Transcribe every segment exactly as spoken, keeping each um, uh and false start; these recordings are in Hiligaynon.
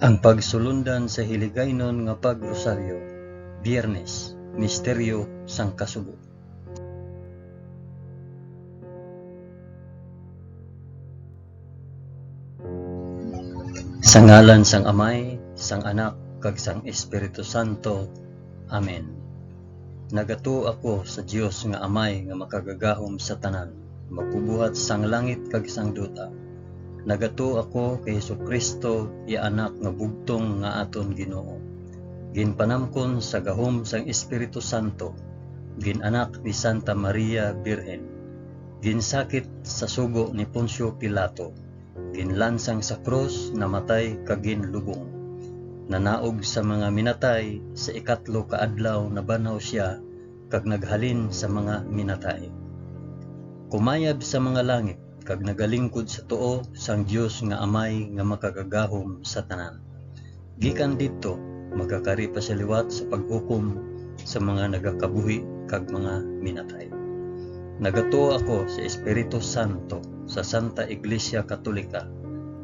Ang pagsulundan sa Hiligaynon nga Pag-Rosaryo, Biyernes, Misteryo sang Kasubo. Sa ngalan sang Amay, sang Anak, kag sang Espiritu Santo. Amen. Nagatuo ako sa Dios nga Amay nga makagagahom sa tanan, magbubuhat sang langit kag sang duta. Nagatuo ako kay Jesu-Cristo, iya Anak nga bugtong nga aton Ginoo. Ginpanamkon sa gahom sang Espiritu Santo, gin-anak ni Santa Maria Birhen. Ginsakit sa sugo ni Poncio Pilato, ginlansang sa krus, namatay, kag ginlubong. Nanaog sa mga minatay, sa ikatlo ka adlaw nabanhaw sia, kag naghalin sa mga minatay. Kumayab sa mga langit, kag nagalingkod sa tuo sang Dios nga Amay nga Makagagahom sa Tanan. Gikan didto, magakari pa sia liwat sa paghukom sa mga nagakabuhi kag mga minatay. Nagatuo ako sa Espiritu Santo, sa Santa Iglesia Katolika,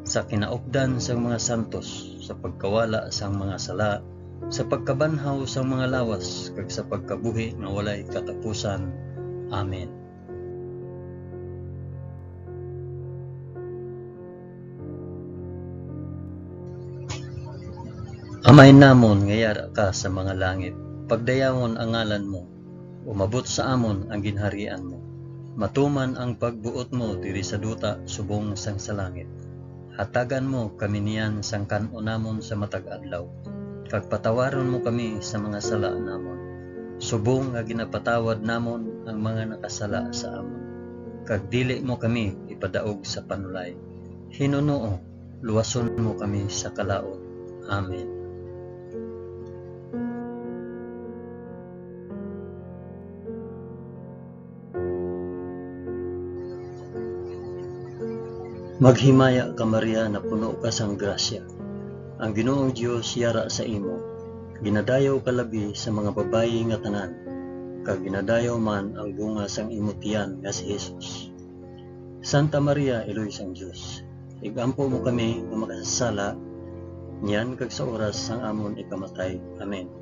sa kinaupdan sang mga santos, sa pagkawala sang mga sala, sa pagkabanhaw sang mga lawas, kag sa pagkabuhi nga walay katapusan. Amen. Amay namon nga yara ka sa mga langit, pagdayawon ang ngalan mo, umabot sa amon ang ginharian mo. Matuman ang pagbuot mo diri sa duta subong sang sa langit. Hatagan mo kami niyan sang kan-on namon sa matag adlaw, kag patawaron mo kami sa mga sala namon, subong nga ginapatawad namon ang mga nakasala sa amon. Kag dili mo kami ipadaog sa panulay. Hinunoo, luwason mo kami sa kalaut. Amen. Maghimaya ka, Maria, napuno ka sang grasya. Ang Ginoong Dios yara sa imo. Ginadayaw ka labi sa mga babayi nga tanan, kag ginadayaw man ang bunga sang imo tiyan nga si Jesus. Santa Maria, Iloy sang Dios, ig-ampo mo kami nga makasasala, niyan kag sa oras sang amon ikamatay. Amen.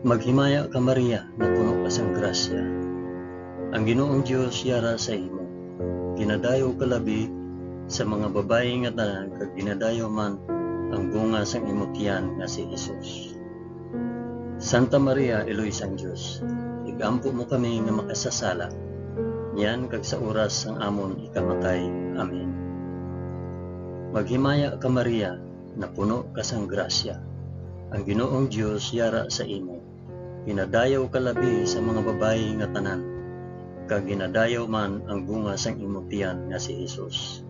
Maghimaya ka, Maria, napuno ka sang grasya. Ang Ginoong Dios yara sa imo. Ginadayaw ka labi sa mga babayi nga tanan, kag ginadayaw man ang bunga sang imo tiyan nga si Jesus. Santa Maria, Iloy sang Dios, ig-ampo mo kami nga makasasala, niyan kag sa oras sang amon ikamatay. Amen. Maghimaya ka, Maria, napuno ka sang grasya. Ang Ginoong Dios yara sa imo. Ginadayaw ka labi sa mga babayi nga tanan, kag ginadayaw man ang bunga sang imo tiyan nga si Jesus.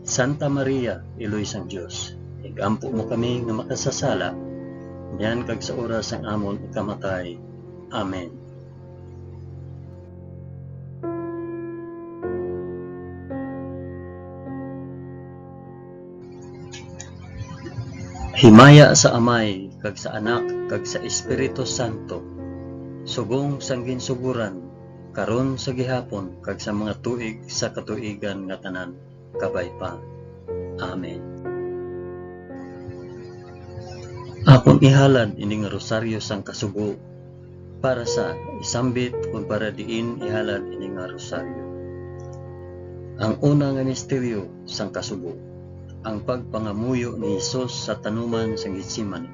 Santa Maria, Iloy sang Dios, ig-ampo mo kami nga makasasala, niyan kag sa oras sang amon ikamatay. Amen. Himaya sa Amay, kag sa Anak, kag sa Espiritu Santo, subong sang ginsugoran, karon, sa gihapon, kag sa mga tuig sa katuigan nga tanan. Kabay pa. Amen. Akon ihalad ini nga rosaryo sang kasubo para sa isambit kon para diin ihalad ini nga rosaryo. Ang una nga misteryo sang kasubo, ang pagpangamuyo ni Jesus sa tanuman sang Getsemani.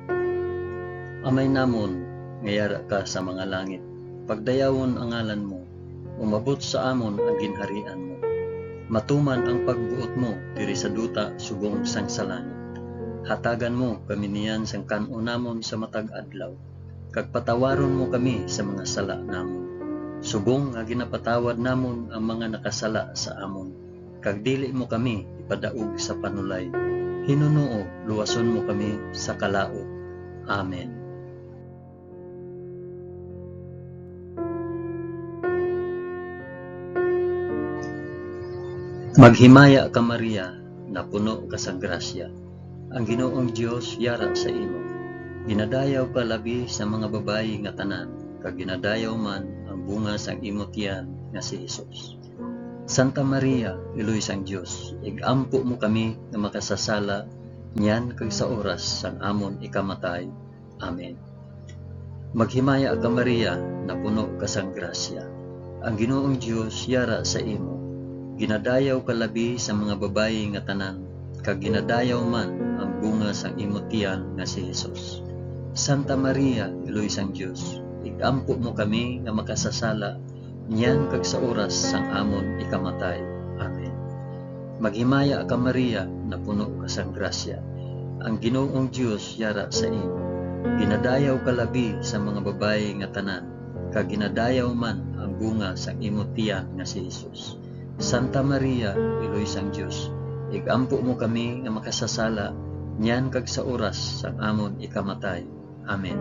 Amay namon nga yara ka sa mga langit, pagdayawon ang ngalan mo, umabot sa amon ang ginharian mo. Matuman ang pagbuot mo diri sa duta subong sang sa langit. Hatagan mo kami niyan sang kan-on namon sa matag adlaw, kag patawaron mo kami sa mga sala namon, subong nga ginapatawad namon ang mga nakasala sa amon, kag dili mo kami ipadaog sa panulay. Hinunoo, luwason mo kami sa kalaut. Amen. Maghimaya ka, Maria, napuno ka sang grasya. Ang Ginoong Dios yara sa imo. Ginadayaw ka labi sa mga babayi nga tanan, kag ginadayaw man ang bunga sang imo tiyan nga si Jesus. Santa Maria, Iloy sang Dios, ig-ampo mo kami nga makasasala niyan kag sa oras sang amon ikamatay. Amen. Maghimaya ka, Maria, napuno ka sang grasya. Ang Ginoong Dios yara sa imo. Ginadayaw ka labi sa mga babayi nga tanan, kag ginadayaw man ang bunga sang imo tiyan nga si Jesus. Santa Maria, Iloy sang Dios, ig-ampo mo kami nga makasasala niyan kag sa oras sang amon ikamatay. Amen. Maghimaya ka, Maria, napuno ka sang grasya. Ang Ginoong Dios yara sa imo. Ginadayaw ka labi sa mga babayi nga tanan, kag ginadayaw man ang bunga sang imo tiyan nga si Jesus. Santa Maria, Iloy sang Dios, ig-ampo mo kami nga makasasala niyan kag sa oras sang amon ikamatay. Amen.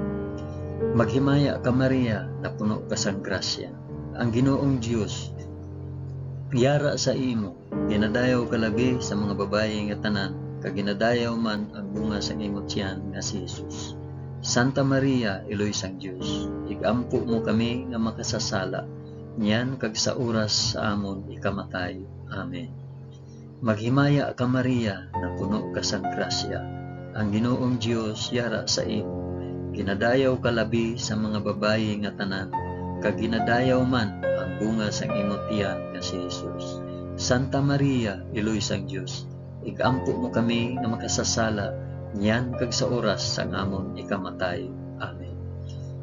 Maghimaya ka, Maria, napuno ka sang grasya. Ang Ginoong Dios yara sa imo. Ginadayaw ka labi sa mga babayi nga tanan, kag ginadayaw man ang bunga sang imo tiyan nga si Jesus. Santa Maria, Iloy sang Dios, ig-ampo mo kami nga makasasala niyan kag sa oras sa amon ikamatay. Amen. Maghimaya ka, Maria, napuno ka sang grasya. Ang Ginoong Dios yara sa imo. Ginadayaw ka labi sa mga babayi nga tanan, kag ginadayaw man ang bunga sang imo tiyan nga si Jesus. Santa Maria, Iloy sang Dios, ig-ampo mo kami nga makasasala niyan kag sa oras sang amon ikamatay. Amen.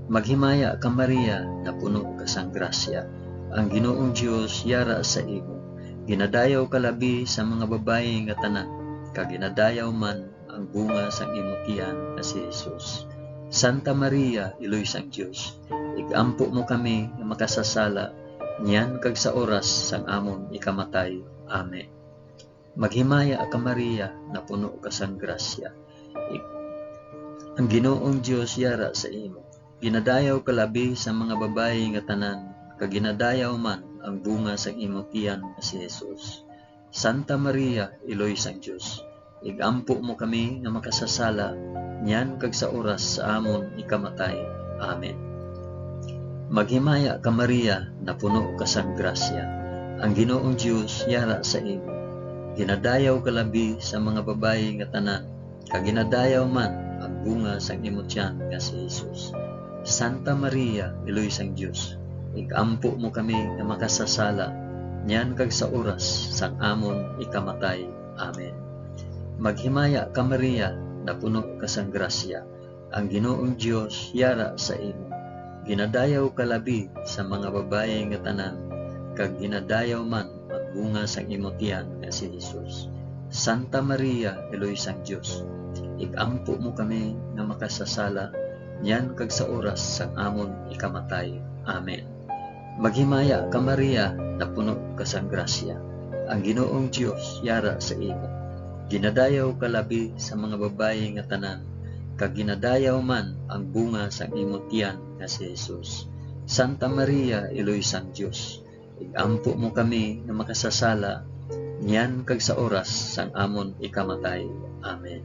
Maghimaya ka, Maria, napuno ka sang grasya. Ang Ginoong Dios yara sa imo. Ginadayaw ka labi sa mga babayi nga tanan, kag ginadayaw man ang bunga sang imo tiyan nga si Jesus. Santa Maria, Iloy sang Dios, ig-ampo mo kami nga makasasala niyan kag sa oras sang amon ikamatay. Amen. Maghimaya ka, Maria, napuno ka sang grasya. Ig-, ang Ginoong Dios yara sa imo. Ginadayaw ka labi sa mga babayi nga tanan, kag ginadayaw man ang bunga sang imo tiyan nga si Jesus. Santa Maria, Iloy sang Dios, ig-ampo mo kami nga makasasala niyan kag sa oras sa amon ikamatay. Amen. Maghimaya ka, Maria, napuno ka sang grasya. Ang Ginoong Dios yara sa imo. Ginadayaw ka labi sa mga babayi nga tanan, kag ginadayaw man ang bunga sang imo tiyan nga si Jesus. Santa Maria, Iloy sang Dios, ig-ampo mo kami nga makasasala niyan kag sa oras sang amon ikamatay. Amen. Maghimaya ka, Maria, napuno ka sang grasya. Ang Ginoong Dios yara sa imo. Ginadayaw ka labi sa mga babayi nga tanan, kag ginadayaw man ang bunga sang imo tiyan nga si Jesus. Santa Maria, Iloy sang Dios, ig-ampo mo kami nga makasasala niyan kag sa oras sang amon ikamatay. Amen. Maghimaya ka, Maria, napuno ka sang grasya. Ang Ginoong Dios yara sa imo. Ginadayaw ka labi sa mga babayi nga tanan, kag ginadayaw man ang bunga sang imo tiyan nga si Jesus. Santa Maria, Iloy sang Dios, ig-ampo mo kami nga makasasala niyan kag sa oras sang amon ikamatay. Amen.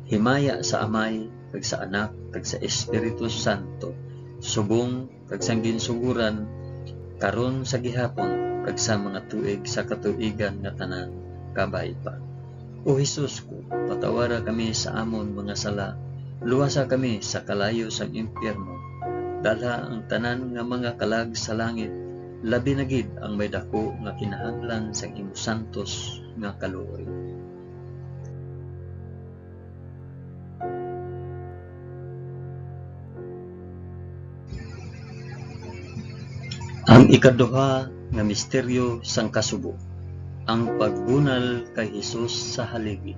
Himaya sa Amay, kag sa Anak, kag sa Espiritu Santo, subong kag sang ginsugoran, karon, sa gihapon, kag sa mga tuig sa katuigan nga tanan. Kabay pa. O Jesus ko, patawara kami sa amon mga sala, luwasa kami sa kalayo sang impyerno, dalha ang tanan nga mga kalag sa langit, labi na gid ang may daku nga kinahanglan sang imo santos nga kaluoy. Ang ikaduha nga misteryo sang kasubo, ang pagbunal kay Jesus sa haligi.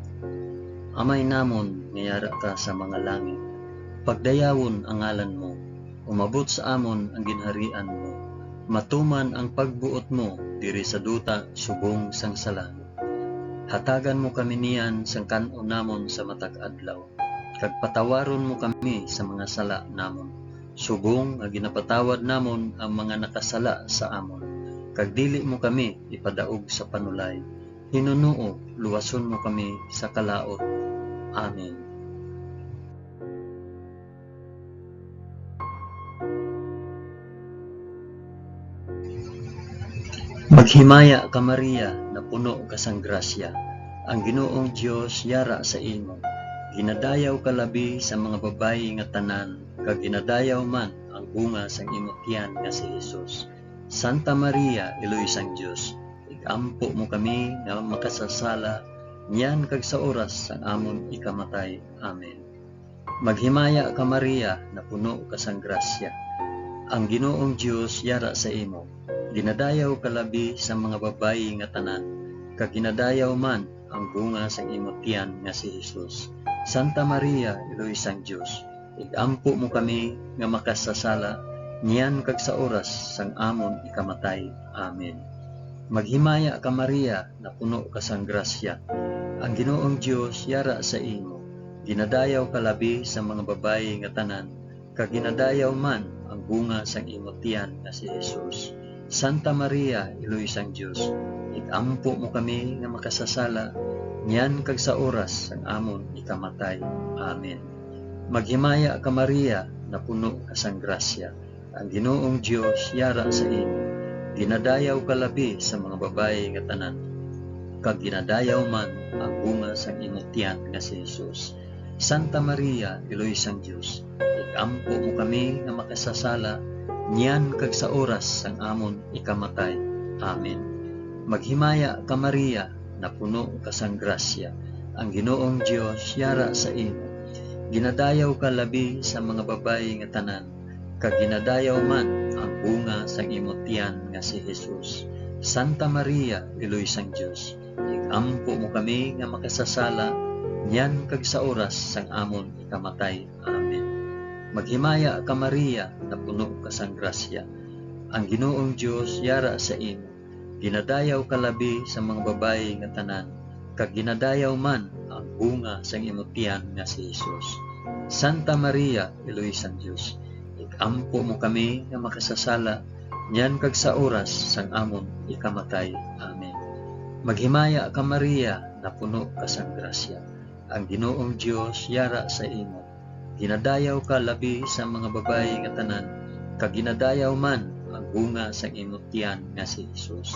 Amay namon nga yara ka sa mga langit, pagdayawon ang ngalan mo, umabot sa amon ang ginharian mo, matuman ang pagbuot mo diri sa duta subong sang sa langit. Hatagan mo kami niyan sang kan-on namon sa matag adlaw, kag patawaron mo kami sa mga sala namon, subong nga ginapatawad namon ang mga nakasala sa amon, kag dili mo kami ipadaog sa panulay. Hinunoo, luwason mo kami sa kalaut. Amen. Maghimaya ka, Maria, napuno ka sang grasya, ang Ginoong Dios yara sa imo. Ginadayaw ka labi sa mga babayi nga tanan, kag ginadayaw man ang bunga sang imo tiyan nga si Jesus. Santa Maria, Iloy sang Dios, ig-ampo mo kami nga makasasala, niyan kag sa oras sang amon ikamatay. Amen. Maghimaya ka, Maria, napuno ka sang grasya. Ang Ginoong Dios yara sa imo. Ginadayaw ka labi sa mga babayi nga tanan, kag ginadayaw man ang bunga sang imo tiyan nga si Jesus. Santa Maria, Iloy sang Dios, ig-ampo mo kami nga makasasala, niyan kag sa oras sang amon ikamatay. Amen. Maghimaya ka, Maria, napuno ka sang grasya. Ang Ginoong Dios yara sa imo. Ginadayaw ka labi sa mga babayi nga tanan, kag ginadayaw man ang bunga sang imo tiyan nga si Jesus. Santa Maria, Iloy sang Dios, ig-ampo mo kami nga makasasala, niyan kag sa oras sang amon ikamatay. Amen. Maghimaya ka, Maria, napuno ka sang grasya. Ang Ginoong Dios yara sa imo. Ginadayaw ka labi sa mga babayi nga tanan, kag ginadayaw man ang bunga sang imo tiyan nga si Jesus. Santa Maria, Iloy sang Dios, ig-ampo mo kami nga makasasala, niyan kag sa oras sang amon ikamatay. Amen. Maghimaya ka, Maria, napuno ka sang grasya. Ang Ginoong Dios yara sa imo. Ginadayaw ka labi sa mga babayi nga tanan, kag ginadayaw man ang bunga sang imo tiyan nga si Jesus. Santa Maria, Iloy sang Dios, ig-ampo mo kami nga makasasala, niyan kag sa oras sang amon ikamatay. Amen. Maghimaya ka, Maria, napuno ka sang grasya. Ang Ginoong Dios yara sa imo. Ginadayaw ka labi sa mga babayi nga tanan, kag ginadayaw man ang bunga sang imo tiyan nga si Jesus. Santa Maria, Iloy sang Dios, ig-ampo mo kami nga makasasala, niyan kag sa oras sang amon ikamatay. Amen. Maghimaya ka, Maria, napuno ka sang grasya. Ang Ginoong Dios yara sa imo. Ginadayaw ka labi sa mga babayi nga tanan, kag ginadayaw man ang bunga sang imo tiyan nga si Jesus.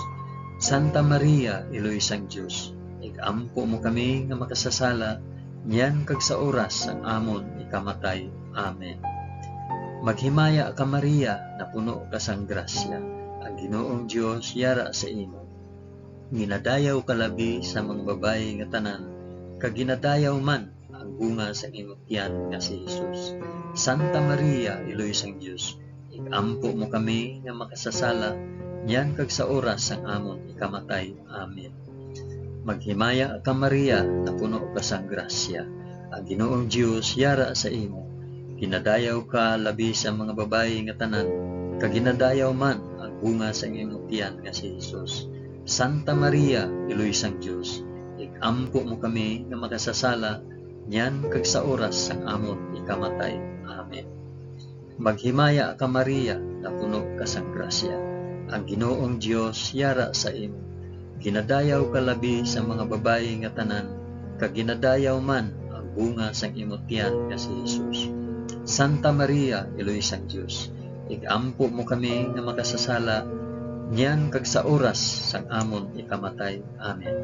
Santa Maria, Iloy sang Dios, ig-ampo mo kami nga makasasala, niyan kag sa oras sang amon ikamatay. Amen. Maghimaya ka, Maria, napuno ka sang grasya. Ang Ginoong Dios yara sa imo. Ginadayaw ka labi sa mga babayi nga tanan, kag ginadayaw man ang bunga sang imo tiyan nga si Jesus. Santa Maria, Iloy sang Dios, ig-ampo mo kami nga makasasala, niyan kag sa oras sang amon ikamatay. Amen. Maghimaya ka, Maria, napuno ka sang grasya. Ang Ginoong Dios yara sa imo. Ginadayaw ka labi sa mga babayi nga tanan, kag ginadayaw man ang bunga sang imo tiyan nga si Jesus. Santa Maria, Iloy sang Dios, ig-ampo mo kami nga makasasala, niyan kag sa oras sang amon ikamatay. Amen. Maghimaya ka, Maria, napuno ka sang grasya. Ang Ginoong Dios yara sa imo. Ginadayaw ka labi sa mga babayi nga tanan, kag ginadayaw man ang bunga sang imo tiyan nga si Jesus. Santa Maria, Iloy sang Dios, ig-ampo mo kami nga makasasala, niyan kag sa oras sang amon ikamatay. Amen.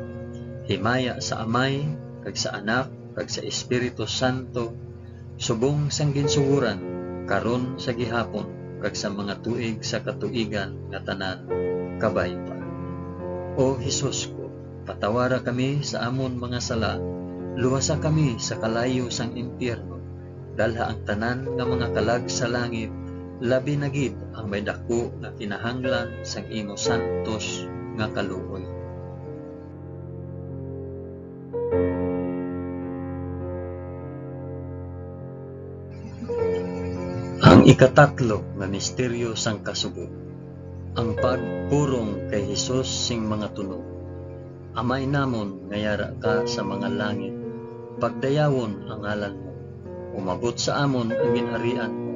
Himaya sa Amay, kag sa Anak, kag sa Espiritu Santo, subong sang ginsugoran, karon, sa gihapon, kag sa mga tuig sa katuigan nga tanan. Kabay pa. O Jesus ko, patawara kami sa amon mga sala, luwasa kami sa kalayo sang impyerno, dalha ang tanan nga mga kalag sa langit, labi na gid ang may daku nga kinahanglan sang imo santos nga kaluoy. Ang ikatatlo nga misteryo sang kasubo, ang pagpurong kay Jesus sing mga tunog. Amay namon nga yara ka sa mga langit, pagdayawon ang ngalan mo. Umabot sa amon ang ginharian mo.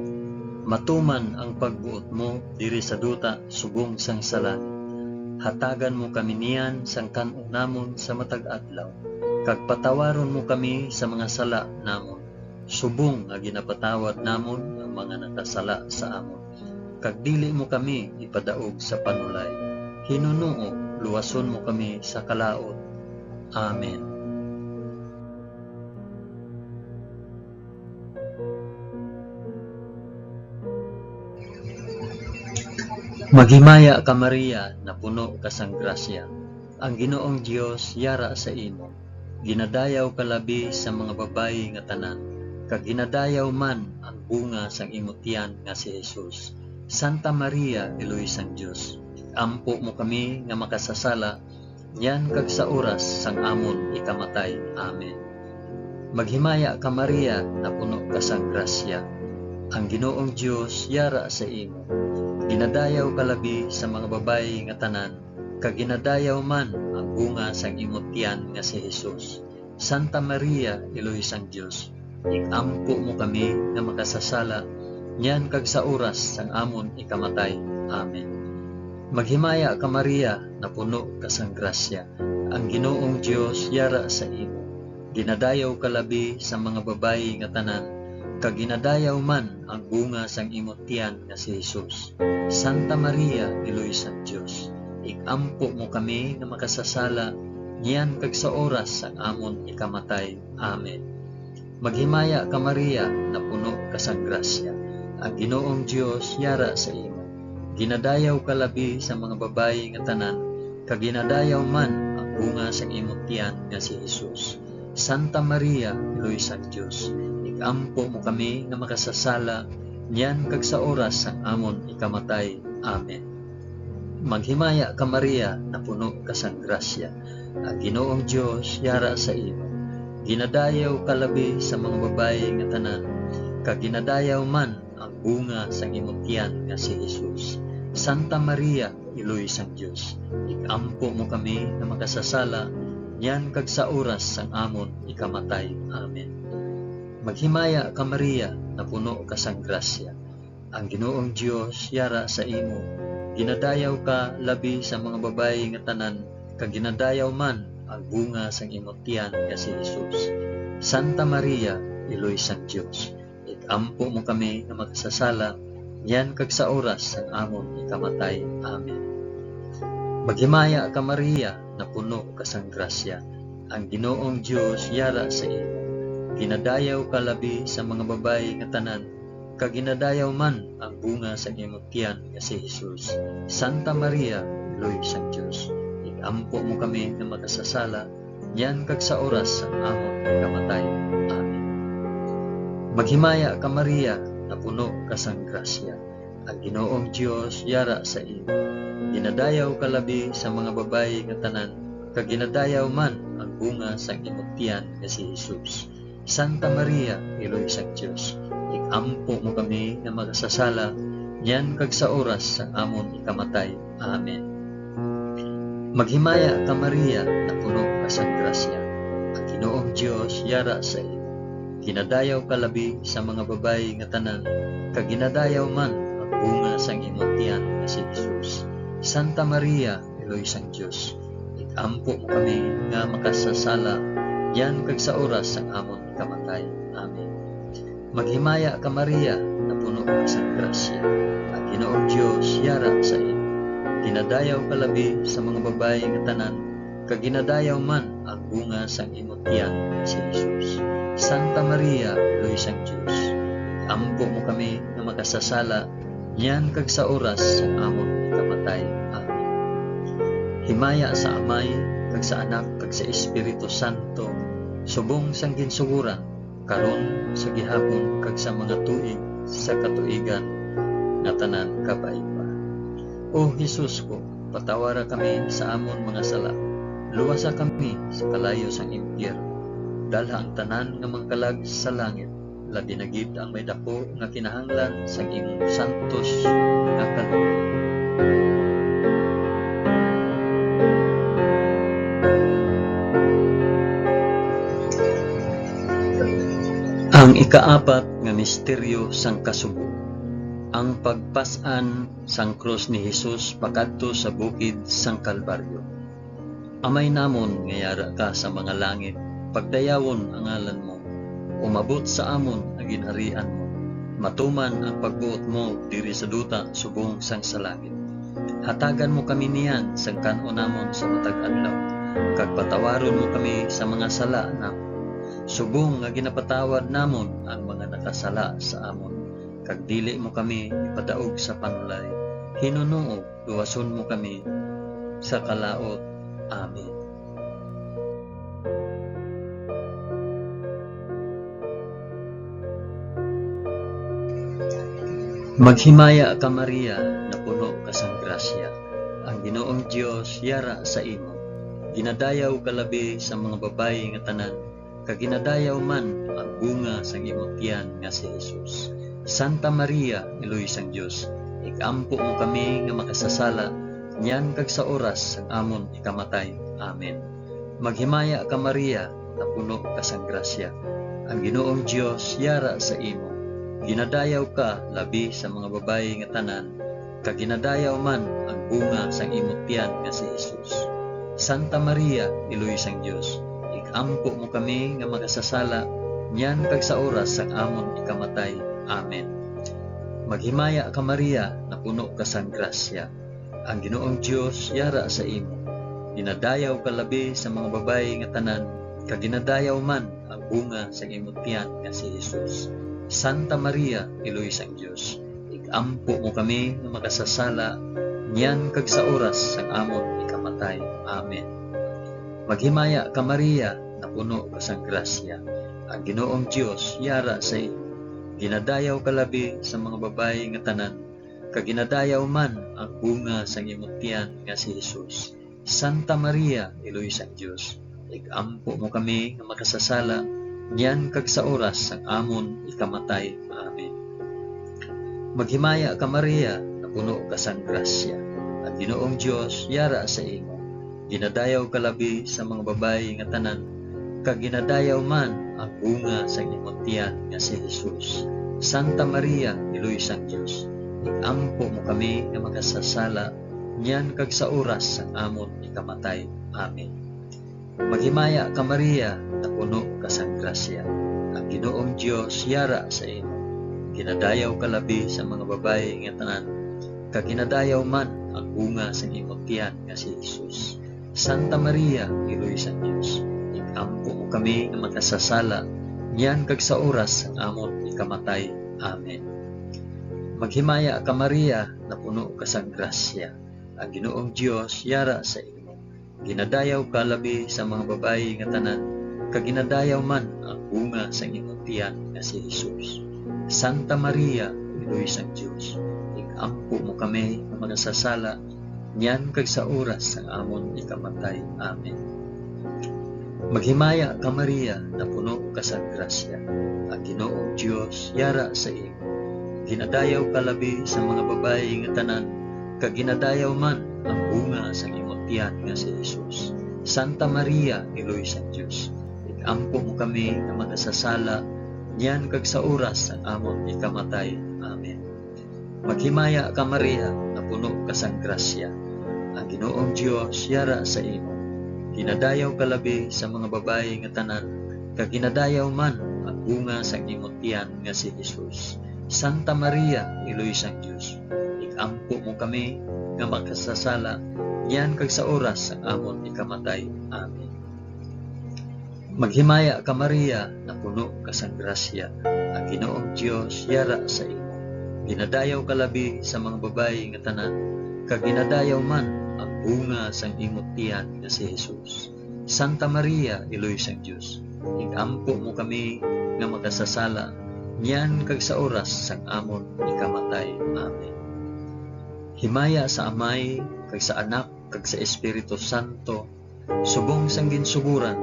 Matuman ang pagbuot mo diri sa duta subong sang sa langit. Hatagan mo kami niyan sang kan-on namon sa matag adlaw, kag patawaron mo kami sa mga sala namon, subong nga ginapatawad namon ang mga nakasala sa amon. Kag dili mo kami ipadaog sa panulay, Hinunoo, luwason mo kami sa kalaut. Amen. Maghimaya ka, Maria, napuno ka sang grasya. Ang Ginoong Dios yara sa imo. Ginadayaw ka labi sa mga babayi nga tanan, kag ginadayaw man ang bunga sang imo tiyan nga si Jesus. Santa Maria, Iloy sang Dios, ampo mo kami nga makasasala, niyan kag sa oras sang amon ikamatay. Amen. Maghimaya ka, Maria, napuno ka sang grasya. Ang Ginoong Dios yara sa imo. Ginadayaw ka labi sa mga babayi nga tanan, kag ginadayaw man ang bunga sang imo tiyan nga si Jesus. Santa Maria, Iloy sang Dios, ig-ampo mo kami nga makasasala, niyan kag sa oras sang amon ikamatay. Amen. Maghimaya ka, Maria, napuno ka sang grasya. Ang Ginoong Dios yara sa imo. Ginadayaw ka labi sa mga babayi nga tanan, kag ginadayaw man ang bunga sang imo tiyan nga si Jesus. Santa Maria, Iloy sang Dios, ig-ampo mo kami nga makasasala, niyan kag sa oras sang amon ikamatay. Amen. Maghimaya ka, Maria, napuno ka sang grasya. Ang Ginoong Dios yara sa imo. Ginadayaw ka labi sa mga babayi nga tanan, kag ginadayaw man ang bunga sang imo tiyan nga si Jesus. Santa Maria, Iloy sang Dios, ig-ampo mo kami nga makasasala, niyan kag sa oras sang amon ikamatay. Amen. Maghimaya ka, Maria, napuno ka sang grasya. Ang Ginoong Dios yara sa imo. Ginadayaw ka labi sa mga babayi nga tanan, kag ginadayaw man ang bunga sang imo tiyan nga si Jesus. Santa Maria, Iloy sang Dios, ig-ampo mo kami nga makasasala, niyan kag sa oras sang amon ikamatay. Amen. Maghimaya ka, Maria, napuno ka sang grasya. Ang Ginoong Dios yara sa imo. Ginadayaw ka labi sa mga babayi nga tanan, kag ginadayaw man ang bunga sang imo tiyan nga si Jesus. Santa Maria, Iloy sang Dios, ig-ampo mo kami nga makasasala, niyan kag sa oras sang amon ikamatay. Amen. Maghimaya ka, Maria, napuno ka sang grasya. Ang Ginoong Dios yara sa imo. Ginadayaw ka labi sa mga babayi nga tanan, kag ginadayaw man ang bunga sang imo tiyan nga si Jesus. Santa Maria, Iloy sang Dios, ig-ampo mo kami nga makasasala, niyan kag sa oras sang amon pagkamatay. Amen. Maghimaya ka, Maria, napuno ka sang grasya. Ang Ginoong Dios yara sa imo. Ginadayaw ka labi sa mga babayi nga tanan, kag ginadayaw man ang bunga sang imo tiyan nga si Jesus. Santa Maria, Iloy sang Dios, ig-ampo mo kami nga makasasala, niyan kag sa oras sang amon ikamatay. Amen. Maghimaya ka, Maria, napuno ka sang grasya. Ang Ginoong Dios yara sa imo. Ginadayaw ka labi sa mga babayi nga tanan, kag ginadayaw man ang bunga sang imo tiyan nga si Jesus. Santa Maria, Iloy sang Dios, ig-ampo mo kami nga makasasala, niyan kag sa oras sang amon kamatay. Amen. Maghimaya ka, Maria, napuno ka sang grasya. Ang Ginoong Dios yara sa imo. Ginadayaw ka labi sa mga babayi nga tanan, kag ginadayaw man ang bunga sang imo tiyan, si Jesus. Santa Maria, Iloy sang Dios, ampo mo kami nga makasasala, niyan kag sa oras sang amon kamatay. Amen. Himaya sa Amay, kag sa Anak, kag sa Espiritu Santo, subong sang ginsugoran, karon, sa gihapon, kag sa mga tuig sa katuigan nga tanan. Kabay pa. O Jesus ko, patawara kami sa amon mga sala, luwasa kami sa kalayo sang impyerno, dalha ang tanan nga mga kalag sa langit, labi na gid ang may daku nga kinahanglan sang imong santos nga kaluoy. Ang ikaapat nga misteryo sang kasubo, ang pagpas-an sang krus ni Jesus pakadto sa bukid sang Kalbaryo. Amay namon nga yara ka sa mga langit, pagdayawon ang ngalan mo. Umabot sa amon ang ginharian mo. Matuman ang pagbuot mo diri sa duta subong sang sa langit. Hatagan mo kami niyan sang kan-on namon sa matag adlaw, kag patawaron mo kami sa mga sala namon, subong nga ginapatawad namon ang mga nakasala sa amon, kag dili mo kami ipadaog sa panulay. Hinunoo, luwason mo kami sa kalaut. Amen. Maghimaya ka, Maria, napuno ka sang grasya. Ang Ginoong Dios yara sa imo. Ginadayaw ka labi sa mga babayi nga tanan, kag ginadayaw man ang bunga sang imo tiyan nga si Jesus. Santa Maria, Iloy sang Dios, ig-ampo mo kami nga makasasala, niyan kag sa oras sang amon ikamatay. Amen. Maghimaya ka, Maria, napuno ka sang grasya. Ang Ginoong Dios yara sa imo. Ginadayaw ka labi sa mga babayi nga tanan, kag ginadayaw man ang bunga sang imo tiyan nga si Jesus. Santa Maria, Iloy sang Dios, ig-ampo mo kami nga makasasala, niyan kag sa oras sang amon ikamatay. Amen. Maghimaya ka, Maria, napuno ka sang grasya. Ang Ginoong Dios yara sa imo. Ginadayaw ka labi sa mga babayi nga tanan, kag ginadayaw man ang bunga sang imo tiyan nga si Jesus. Santa Maria, Iloy sang Dios, ig-ampo mo kami nga makasasala, niyan kag sa oras sang amon ikamatay. Amen. Maghimaya ka, Maria, napuno ka sang grasya. Ang Ginoong Dios yara sa imo. Ginadayaw ka labi sa mga babayi nga tanan, kag ginadayaw man ang bunga sang imo tiyan nga si Jesus. Santa Maria, Iloy sang Dios, ig-ampo mo kami nga makasasala, niyan kag sa oras sang amon ikamatay. Amen. Maghimaya ka, Maria, napuno ka sang grasya. Ang Ginoong Dios yara sa imo. Ginadayaw ka labi sa mga babayi nga tanan, kag ginadayaw man ang bunga sang imo tiyan nga si Jesus. Santa Maria, Iloy sang Dios, ig-ampo mo kami nga makasasala, niyan kag sa oras sang amon ikamatay. Amen. Maghimaya ka, Maria, napuno ka sang grasya. Ang Ginoong Dios yara sa imo. Ginadayaw ka labi sa mga babayi nga tanan, kag ginadayaw man ang bunga sang imo tiyan nga si Jesus. Santa Maria, Iloy sang Dios, ig-ampo mo kami nga makasasala, niyan kag sa oras sang amon ikamatay. Amen. Maghimaya ka, Maria, napuno ka sang grasya. Ang Ginoong Dios yara sa imo. Ginadayaw ka labi sa mga babayi nga tanan, kag ginadayaw man ang bunga sang imong tiyan nga si Jesus. Santa Maria, Iloy sang Dios, ig-ampo mo kami nga makasasala, niyan kag sa oras sang amon ikamatay. Amen. Maghimaya ka, Maria, napuno ka sa grasya. Ang Ginoong Dios yara sa imo. Ginadayaw ka labi sa mga babayi nga tanan, kag ginadayaw man ang bunga sang imong tiyan nga si Jesus. Santa Maria, Iloy sang Dios, ig-ampo mo kami nga makasasala, niyan kag sa oras sang amon ikamatay. Amen. Maghimaya ka, Maria, napuno ka sang grasya. Ang Ginoong Dios yara sa imo. Ginadayaw ka labi sa mga babayi nga tanan, kag ginadayaw man ang bunga sang imong tiyan nga si Jesus. Santa Maria, Iloy sang Dios, ig-ampo mo kami nga makasasala, niyan kag sa oras sang amon ikamatay. Amen. Maghimaya ka, Maria, napuno ka sang grasya. Ang Ginoong Dios yara sa imo. Ginadayaw ka labi sa mga babayi nga tanan, kag ginadayaw man ang bunga sang imo tiyan nga si Jesus. Santa Maria, Iloy sang Dios, ig-ampo mo kami nga makasasala, niyan kag sa oras sang amon ikamatay. Amen. Himaya sa Amay, kag sa Anak, kag sa Espiritu Santo, subong sang ginsuguran,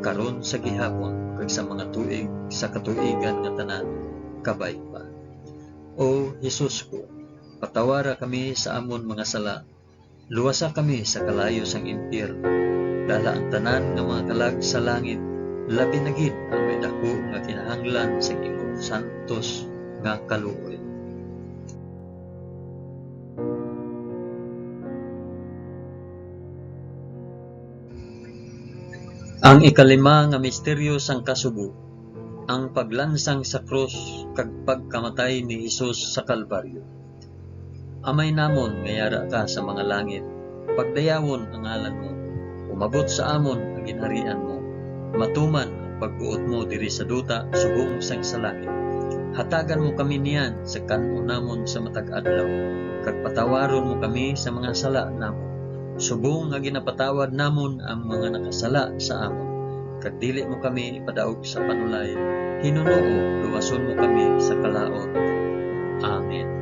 karon, sa gihapon, kag sa mga tuig sa katuigan nga tanan. Kabay pa. O Jesus ko, patawara kami sa amon mga sala, luwasa kami sa kalayo sang impyerno. Dala ang tanan nga mga kalag sa langit, labi na gid ang may daku nga kinahanglan sang imong santos nga kaluoy. Ang ikalima nga misteryo sang kasubo, ang paglansang sa krus kag pagkamatay ni Jesus sa Kalbaryo. Amay namon nga yara ka sa mga langit, pagdayawon ang ngalan mo. Umabot sa amon ang ginharian mo. Matuman ang pagbuot mo diri sa duta subong sang sa langit. Hatagan mo kami niyan sa kan-on namon sa matag adlaw, kag patawaron mo kami sa mga sala namon, subong nga ginapatawad namon ang mga nakasala sa amon. Kag dili mo kami ipadaog sa panulay, hinunoo, luwason mo kami sa kalaut. Amen.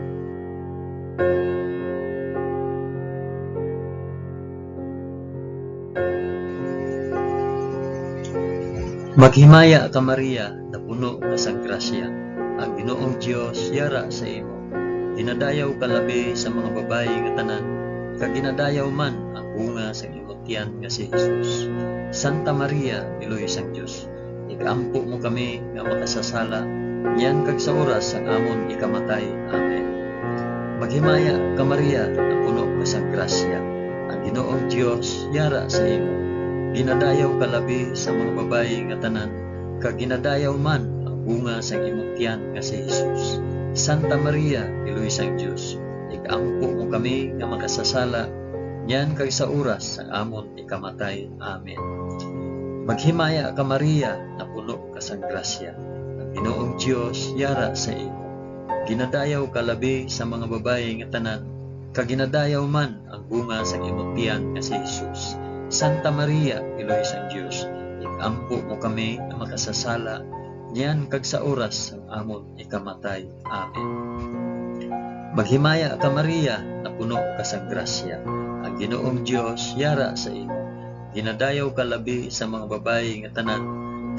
Maghimaya ka, Maria, napuno ka sang grasya. Ang Ginoong Dios yara sa imo. Ginadayaw ka labi sa mga babayi nga tanan, kag ginadayaw man ang bunga sang imo tiyan nga si Jesus. Santa Maria, Iloy sang Dios, ig-ampo mo kami nga makasasala, niyan kag sa oras sang amon ikamatay. Amen. Maghimaya ka, Maria, napuno ka sang grasya. Ang Ginoong Dios yara sa imo. Ginadayaw ka labi sa mga babayi nga tanan, kag ginadayaw man ang bunga sang imong tiyan nga si Jesus. Santa Maria, Iloy sang Dios, ig-ampo mo kami nga makasasala, niyan kag sa oras sang amon ikamatay. Amen. Maghimaya ka, Maria, napuno ka sang grasya. Ang Ginoong Dios yara sa imo. Ginadayaw ka labi sa mga babayi nga tanan, kag ginadayaw man ang bunga sang imong tiyan nga si Jesus. Santa Maria, Iloy sang Dios, ig-ampo mo kami nga makasasala, niyan kag sa oras sang amon ikamatay. Amen. Maghimaya ka, Maria, napuno ka sang grasya. Ang Ginoong Dios yara sa imo. Ginadayaw ka labi sa mga babayi nga tanan,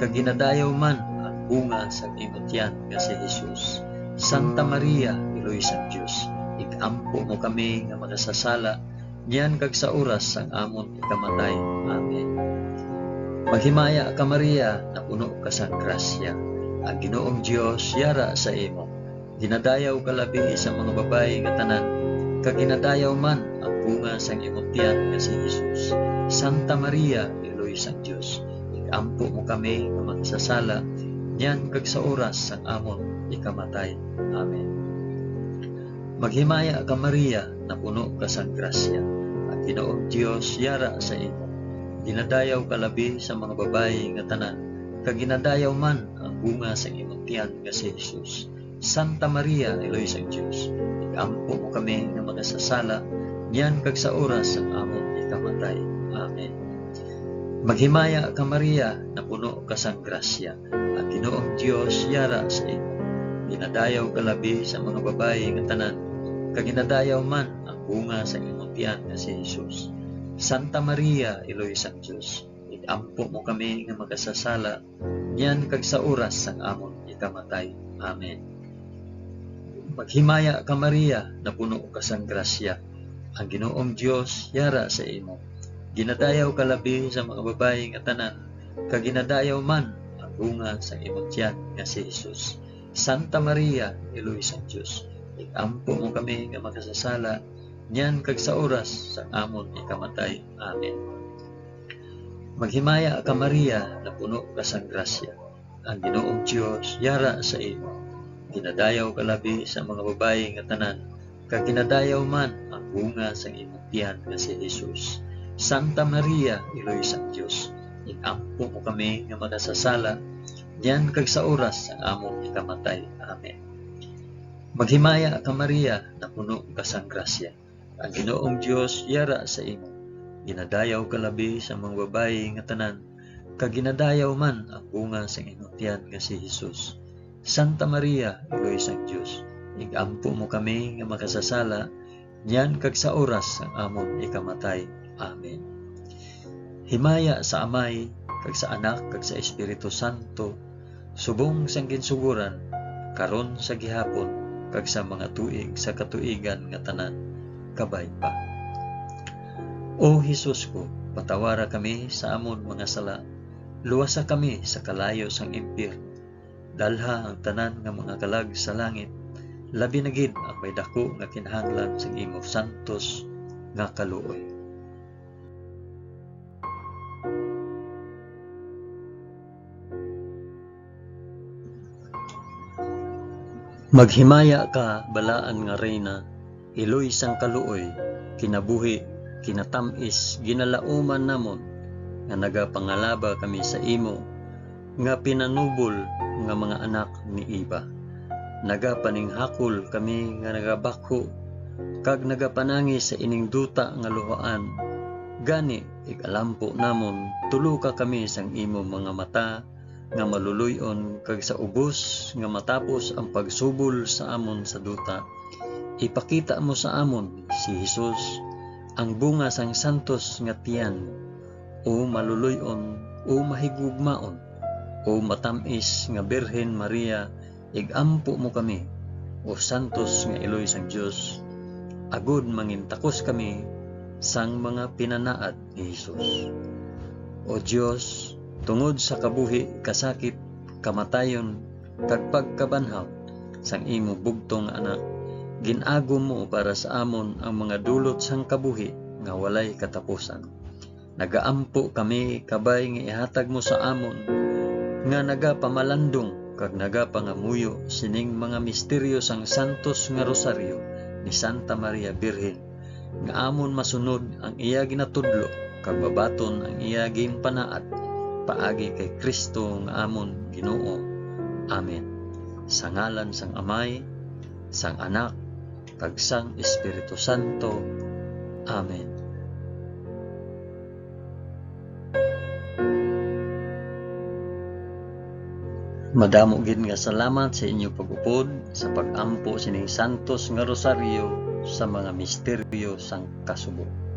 kag ginadayaw man ang bunga sang imo tiyan nga si Jesus. Santa Maria, Iloy sang Dios, ig-ampo mo kami nga makasasala, niyan kag sa oras sang amon ikamatay. Amen. Maghimaya ka, Maria, napuno ka sang grasya. Ang Ginoong Dios yara sa imo. Ginadayaw ka labi sa mga babayi nga tanan, kag ginadayaw man ang bunga sang imong tiyan nga si Jesus. Santa Maria, Iloy sang Dios, ig-ampo mo kami nga makasasala, niyan kag sa oras sang amon ikamatay. Amen. Maghimaya ka, Maria, napuno ka sang grasya. Ang Ginoong Dios yara sa imo. Ginadayaw ka labi sa mga babayi nga tanan, kag ginadayaw man ang bunga sang imong tiyan nga si Jesus. Santa Maria, Iloy sang Dios, ig-ampo mo kami nga makasasala, niyan kag sa oras sang amon ikamatay. Amen. Maghimaya ka, Maria, napuno ka sang grasya. Ang Ginoong Dios yara sa imo. Ginadayaw ka labi sa mga babayi nga tanan, kag ginadayaw man ang bunga sang imong tiyan nga si Jesus. Santa Maria, Iloy sang Dios, ig-ampo mo kami nga makasasala, niyan kag sa oras sang amon ikamatay. Amen. Maghimaya ka, Maria, napuno ka sang grasya. Ang Ginoong Dios yara sa imo. Ginadayaw ka labi sa mga babayi nga tanan, kag ginadayaw man ang bunga sang imong tiyan nga si Jesus. Santa Maria, Iloy sang Dios, ig-ampo mo kami nga makasasala, niyan kag sa oras sang amon ikamatay. Amen. Maghimaya ka, Maria, napuno ka sang grasya. Ang Ginoong Dios yara sa imo. Ginadayaw ka labi sa mga babayi nga tanan, kag ginadayaw man ang bunga sang imong tiyan nga si Jesus. Santa Maria, Iloy sang Dios, ig-ampo mo kami nga makasasala, niyan kag sa oras sang among ikamatay. Amen. Maghimaya ka, Maria, napuno ka sang grasya. Ang Ginoong Dios yara sa imo. Ginadayaw ka labi sa mga babayi nga tanan, kag ginadayaw man ang bunga sang imong tiyan nga si Jesus. Santa Maria, Iloy sang Dios, ig-ampo mo kami nga makasasala, niyan kag sa oras sang amon ikamatay. Amen. Himaya sa Amay, kag sa Anak, kag sa Espiritu Santo, subong sang ginsugoran, karon, sa gihapon, kag sa mga tuig sa katuigan nga tanan. Kabay pa. O Jesus ko, patawara kami sa amon mga sala, luwasa kami sa kalayo sang impyerno, dalha ang tanan nga mga kalag sa langit, labi na gid ang may daku nga kinahanglan sang imo santos nga kaluoy. Maghimaya ka, balaan nga Reyna, Iloy sang kaluoy, kinabuhi, kinatam-is, ginalauman namon, nga nagapangalaba kami sa imo, nga pinanubol nga mga anak ni Eva. Nagapaninghakol kami nga nagabakho, kag nagapanangi sa ining duta nga luhaan. Gani, ig-alampo namon, tuloka kami sang imo mga mata nga maluloy-on, kag sa ubos nga matapos ang pagsubol sa amon sa duta, ipakita mo sa amon si Jesus, ang bunga sang santos nga tiyan. O maluloy-on, o mahigugmaon, o matam-is nga Birhen Maria, ig-ampo mo kami, o santos nga iloy sang Dios, agod mangintakos kami sang mga pinanaad ni Jesus. O Dios, tungod sa kabuhi, kasakit, kamatayon, kag pagkabanhaw sang imo bugtong nga Anak, gin-agom mo para sa amon ang mga dulot sang kabuhi nga walay katapusan. Nagaampo kami, kabay nga ihatag mo sa amon nga nagapamalandong kag nagapangamuyo sining mga misteryo sang santos nga rosaryo ni Santa Maria Birhen, nga amon masunod ang iya ginatudlo kag mabaton ang iya ginpanaad, paagi kay Cristo nga amon Ginoo. Amen. Sa ngalan sang Amay, sang Anak, kag sang Espiritu Santo. Amen. Madamo gid nga salamat sa inyo pag-upod sa pag-ampo sining santos nga rosaryo sa mga misteryo sang kasubo.